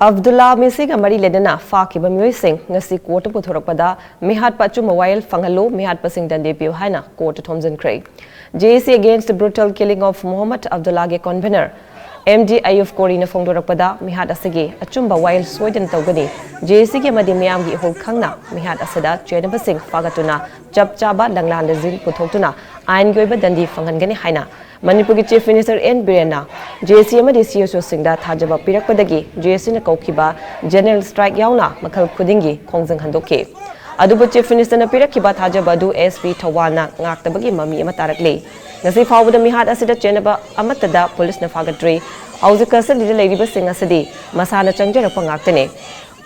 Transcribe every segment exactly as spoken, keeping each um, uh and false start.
ꯑꯕꯗꯨꯜꯂꯥ ꯃꯤꯁꯤꯒ ꯃꯔꯤ ꯂꯩꯅꯅ ꯐꯥꯈꯤꯕ ꯃꯤꯑꯣꯏꯁꯤꯡ ꯉꯁꯤ ꯀꯣꯔꯠꯇ ꯄꯨꯊꯣꯔꯛꯄꯗ ꯃꯤꯍꯥꯠꯄ ꯑꯆꯨꯝꯕ ꯋꯥꯌꯦꯜ ꯐꯪꯍꯜꯂꯨ, ꯃꯤꯍꯥꯠꯄꯁꯤꯡ ꯗꯟꯗꯤ ꯄꯤꯌꯨ ꯍꯥꯏꯅ ꯀꯣꯔꯠꯇ ꯊꯣꯝꯖꯤꯟꯈ꯭ꯔꯦ꯫ J A C against the brutal killing of Mohammad Abdullahꯒꯤ convener M D Ayub Koriꯅ ꯐꯣꯡꯗꯣꯔꯛꯄꯗ ꯃꯤꯍꯥꯠ ꯑꯁꯤꯒꯤ ꯑꯆꯨꯝꯕ ꯋꯥꯌꯦꯜ ꯁꯣꯏꯗꯅ ꯇꯧꯒꯅꯤ꯫ J A Cꯒꯤ ꯑꯃꯗꯤ ꯃꯤꯌꯥꯝꯒꯤ ꯏꯍꯨꯜ ꯈꯪꯅ ꯃꯤꯍꯥꯠ ꯑꯁꯤꯗ ꯆꯦꯟꯅꯕꯁꯤꯡ ꯐꯥꯒꯠꯇꯨꯅ ꯆꯞ ꯆꯥꯕ ꯂꯪꯂꯥꯟ ꯂꯖꯤꯟ ꯄꯨꯊꯣꯛꯇꯨꯅ ꯑꯥꯏꯟꯒꯤ ꯑꯣꯏꯕ ꯗꯟꯗꯤ ꯐꯪꯍꯟꯒꯅꯤ ꯍꯥꯏꯅ ꯃꯅꯤꯄꯨꯔꯒꯤ Chief Minister N ꯕꯤꯔꯦꯟꯅ J A C ꯑꯃꯗꯤ C S Oꯁꯤꯡꯗ ꯊꯥꯖꯕ ꯄꯤꯔꯛꯄꯗꯒꯤ J A Cꯅ ꯀꯧꯈꯤꯕ general strike ꯌꯥꯎꯅ ꯃꯈꯜ ꯈꯨꯗꯤꯡꯒꯤ ꯈꯣꯡꯖꯪ ꯍꯟꯗꯣꯛꯈꯤ꯫ ꯑꯗꯨꯕꯨ Chief Ministerꯅ ꯄꯤꯔꯛꯈꯤꯕ ꯊꯥꯖꯕ ꯑꯗꯨ S P ꯊꯧꯕꯥꯜꯅ ꯉꯥꯛꯇꯕꯒꯤ ꯃꯃꯤ ꯑꯃ ꯇꯥꯔꯛꯂꯤ꯫ ꯉꯁꯤ ꯐꯥꯎꯕꯗ ꯃꯤꯍꯥꯠ ꯑꯁꯤꯗ ꯆꯦꯟꯅꯕ ꯑꯃꯠꯇꯗ ꯄꯨꯂꯤꯁꯅ ꯐꯥꯒꯠꯇ꯭ꯔꯤ꯫ ꯍꯧꯖꯤꯛ custody ꯗ ꯂꯩꯔꯤꯕꯁꯤꯡ ꯑꯁꯤꯗꯤ ꯃꯁꯥꯅ ꯆꯪꯖꯔꯛꯄ ꯉꯥꯛꯇꯅꯤ꯫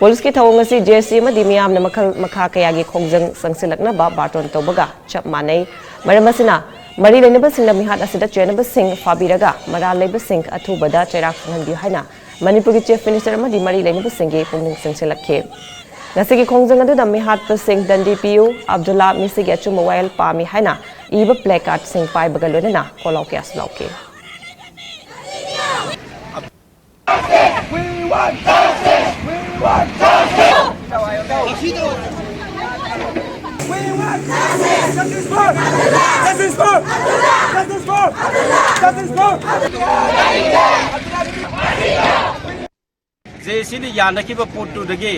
ꯄꯨꯂꯤꯁꯀꯤ ꯊꯧꯑꯣꯡ ꯑꯁꯤ J A C ꯑꯃꯗꯤ ꯃꯤꯌꯥꯝꯅ ꯃꯈꯜ ꯃꯈꯥ ꯀꯌꯥꯒꯤ ꯈꯣꯡꯖꯪ ꯆꯪꯁꯤꯜꯂꯛꯅꯕ ꯕꯥꯔꯇꯣꯟ ꯇꯧꯕꯒ ꯆꯞ ꯃꯥꯟꯅꯩ꯫ ꯃꯔꯝ ꯑꯁꯤꯅ, ꯃꯔꯤ ꯂꯩꯅꯕꯁꯤꯡꯅ ꯃꯤꯍꯥꯠ ꯑꯁꯤꯗ ꯆꯦꯟꯅꯕꯁꯤꯡ ꯐꯥꯕꯤꯔꯒ ꯃꯔꯥꯜ ꯂꯩꯕꯁꯤꯡ ꯑꯊꯨꯕꯗ ꯆꯩꯔꯥꯛ ꯐꯪꯍꯟꯕꯤꯌꯨ ꯍꯥꯏꯅ ꯃꯅꯤꯄꯨꯔꯒꯤ Chief Minister ꯑꯃꯗꯤ ꯃꯔꯤ ꯂꯩꯅꯕꯁꯤꯡꯒꯤ ꯄꯨꯛꯅꯤꯡ ꯆꯤꯡꯁꯤꯜꯂꯛꯈꯤ꯫ ꯉꯁꯤꯒꯤ ꯈꯣꯡꯖꯪ ꯑꯗꯨꯗ ꯃꯤꯍꯥꯠꯄꯁꯤꯡ ꯗꯟꯗꯤ ꯄꯤꯌꯨ, ꯑꯕꯗꯨꯜꯂꯥ ꯃꯤꯁꯤꯒꯤ ꯑꯆꯨꯝꯕ ꯋꯥꯌꯦꯜ ꯄꯥꯝꯃꯤ ꯍꯥꯏꯅ ꯏꯕ placardꯁꯤꯡ ꯄꯥꯏꯕꯒ ꯂꯣꯏꯅꯅ ꯈꯣꯜꯂꯥꯎ ꯀꯌꯥꯁꯨ ꯂꯥꯎꯈꯤ꯫ We want justice! We want justice! We want justice! Justice for! Justice for! Justice for! Justice for! Justice for! J A ꯁꯤꯅ ꯌꯥꯅꯈꯤꯕ ꯄꯣꯠꯇꯨꯗꯒꯤ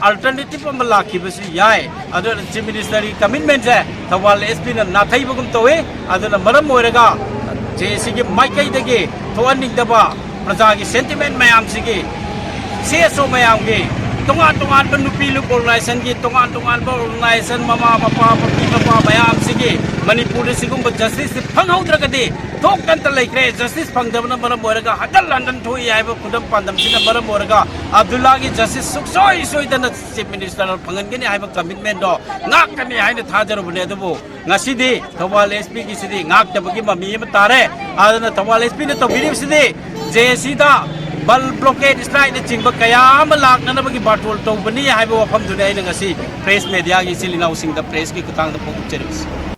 alternative ꯑꯃ ꯂꯥꯛꯈꯤꯕꯁꯨ ꯌꯥꯏ꯫ ꯑꯗꯨꯅ Chief Ministerꯒꯤ commitmentꯁꯦ ꯊꯧꯕꯥꯜ S Pꯅ ꯅꯥꯊꯩꯕꯒꯨꯝ ꯇꯧꯏ꯫ ꯑꯗꯨꯅ ꯃꯔꯝ ꯑꯣꯏꯔꯒ ꯖꯦ ꯑꯦ ꯁꯤꯒꯤ ꯃꯥꯏꯀꯩꯗꯒꯤ ꯊꯣꯛꯍꯟꯅꯤꯡꯗꯕ ꯄ꯭ꯔꯖꯥꯒꯤ sentiment ꯃꯌꯥꯝꯁꯤꯒꯤ, C S O ꯃꯌꯥꯝꯒꯤ, ꯇꯣꯉꯥꯟ ꯇꯣꯉꯥꯟꯕ ꯅꯨꯄꯤ ꯂꯨꯞ organizationꯒꯤ, ꯇꯣꯉꯥꯟ ꯇꯣꯉꯥꯟꯕ organization, ꯃꯃꯥ ꯃꯄꯥ, ꯃꯄꯤ ꯃꯄꯥ ꯃꯌꯥꯝꯁꯤꯒꯤ ꯃꯅꯤꯄꯨꯔꯗ ꯁꯤꯒꯨꯝꯕ justice ꯐꯪꯍꯧꯗ꯭ꯔꯒꯗꯤ ꯊꯣꯛꯇꯅꯇ ꯂꯩꯈ꯭ꯔꯦ꯫ Justice ꯐꯪꯗꯕꯅ ꯃꯔꯝ ꯑꯣꯏꯔꯒ ꯍꯟꯖꯟ ꯍꯟꯖꯟ ꯊꯣꯛꯏ ꯍꯥꯏꯕ ꯈꯨꯗꯝ ꯄꯥꯟꯗꯝꯁꯤꯅ ꯃꯔꯝ ꯑꯣꯏꯔꯒ ꯑꯕꯗꯨꯜꯂꯥꯒꯤ justice ꯁꯨꯡꯁꯣꯏ ꯁꯣꯏꯗꯅ Chief Minister ꯐꯪꯍꯟꯒꯅꯤ ꯍꯥꯏꯕ commitmentꯗꯣ ꯉꯥꯛꯀꯅꯤ ꯍꯥꯏꯅ ꯊꯥꯖꯔꯨꯕꯅꯦ꯫ ꯑꯗꯨꯕꯨ ꯉꯁꯤꯗꯤ ꯊꯧꯕꯥꯜ S Pꯒꯤꯁꯤꯗꯤ ꯉꯥꯛꯇꯕꯒꯤ ꯃꯃꯤ ꯑꯃ ꯇꯥꯔꯦ꯫ ꯑꯗꯨꯅ Thoubal S Pꯅ ꯇꯧꯕꯤꯔꯤꯕꯁꯤꯗꯤ J A Cꯗ ꯕꯜ blockade strikeꯅꯆꯤꯡꯕ ꯀꯌꯥ ꯑꯃ ꯂꯥꯛꯅꯅꯕꯒꯤ ꯕꯥꯔꯇꯣꯜ ꯇꯧꯕꯅꯤ ꯍꯥꯏꯕ ꯋꯥꯐꯝꯗꯨꯅꯤ ꯑꯩꯅ ꯉꯁꯤ press mediaꯒꯤ ꯏꯆꯤꯜ ꯏꯅꯥꯎꯁꯤꯡꯗ pressꯀꯤ ꯈꯨꯠꯊꯥꯡꯗ ꯐꯣꯡꯗꯣꯛꯆꯔꯤꯕꯁꯤ꯫